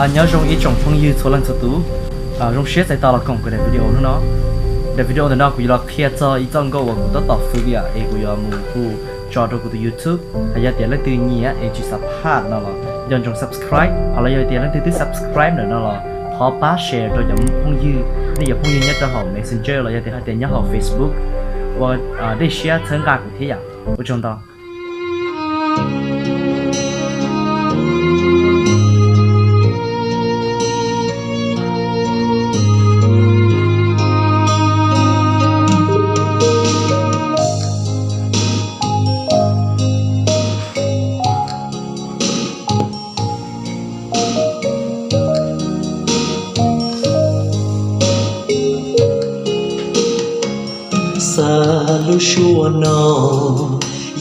Nyob zoo ib tsoom phooj ywg txhua leej txhua tus, zoo siab txais tos los koom kuv daim video hnub no. Daim video ntawm no kuv yuav los qhia txog ib txoj nkauj uas kuv tab tom fwm tiam es kuv yuav mus hu tso rau kuv tus YouTube. Hos yog tias leej twg nyiam es tsis xav plam no los nco ntsoov subscribe, hos los yog tias leej twg twb subscribe ntawm no los thov pab share rau cov phooj ywg, nej cov phooj ywg nyob rau hauv Messenger los yog tias hais tias nyob hauv Facebook ua dej siab txhawb nqa kuv thiab yom. Ua tsaug ntau. Xa lub suab no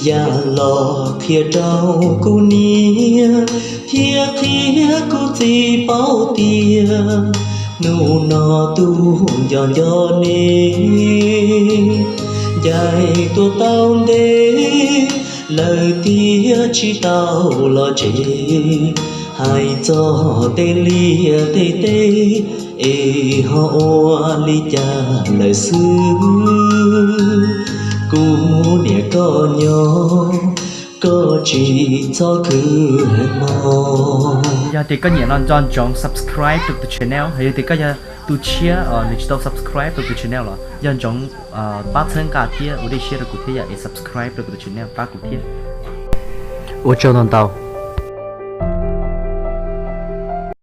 ya los qhia rau kuv niam thiab qhia kuv txiv paub tias hnub no tus nco nco ne ncaim tuaj tau ntev lawm tiag tsis tau los tsev. Hais txog tej liaj tej teb es ho ua li cas lawm xwb, kuv niam koj nyob koj tsis txhob khwv hmo. Yog tias koj nyiam no nco ntsoov subscribe rau kuv tus channel, hos yog tias koj yog tus tshiab nws tsis tau subscribe rau kuv tus channel los nco ntsoov pab txhawb nqa thiab ua dej siab rau kuv thiab yom, es subscribe rau kuv tus channel pab kuv thiab. Ua tsaug ntau ntau.